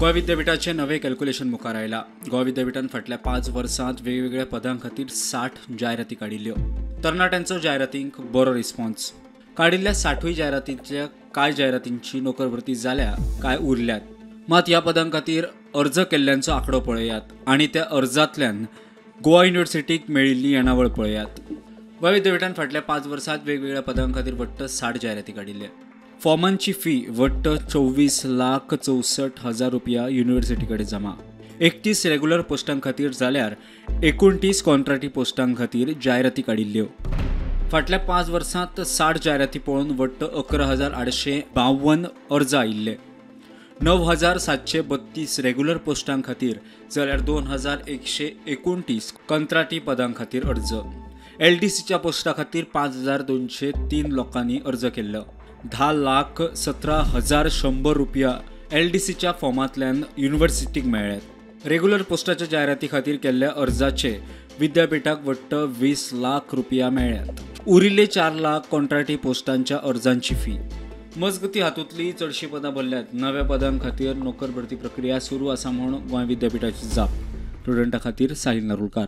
गोंय विद्यापीठाचें नवें कॅल्क्युलेशन मुखार आयलां. गोंय विद्यापीठान फाटल्या 5 वर्सांत वेगवेगळ्या पदां खातीर 60 जायराती काडिल्ल्यो. तरणाट्यांचो जायरातींक बरो रिस्पॉन्स. काडिल्ल्या 60 जायरातींतल्या कांय जायरातींची नोकर भरती जाल्या, कांय उरल्यात. मात ह्या पदां खातीर अर्ज केल्ल्यांचो आंकडो पळयात आनी त्या अर्जांतल्यान गोवा युनिव्हर्सिटीक मेळिल्ली येणावळ पळयात. गोंय विद्यापीठान फाटल्या 5 वर्सांत वेगवेगळ्या पदां खातीर वट्ट 60 जायराती काडिल्ल्या. फॉर्मांची फी वट्ट 24,64,000 रुपया युनिव्हर्सिटी कडेन जमा. 31 रेगुलर पोस्टां खातीर जाल्यार 29 कॉन्ट्रॅक्टी पोस्टां खातीर जायराती काडिल्ल्यो. फाटल्या 5 वर्सांत 60 जायराती पळोवन वट्ट 11,852 अर्ज आयिल्ले. 9,732 रेगुलर पोस्टां खातीर जाल्यार 2,129 कंत्राटी पदां खातीर अर्ज. एलडीसीच्या पोस्टा खातीर 5,203 लोकांनी अर्ज केल्लो. 10,17,100 रुपया एलडीसीच्या फॉर्मांतल्यान युनिव्हर्सिटीक मेळ्ळ्यात. रेगुलर पोस्टाच्या जायराती खातीर केल्ल्या अर्जाचे विद्यापीठाक वट्ट 20 लाख रुपया मेळ्ळ्यात. उरिल्ले 4 लाख कॉन्ट्रॅक्टी पोस्टांच्या अर्जांची फी. मजगती हातूंतली चडशीं पदां भरल्यात. नव्या पदां खातीर नोकर भरती प्रक्रिया सुरू आसा म्हूण गोंय विद्यापीठाची जाप. स्टुडंटा खातीर साहिल नारुलकार.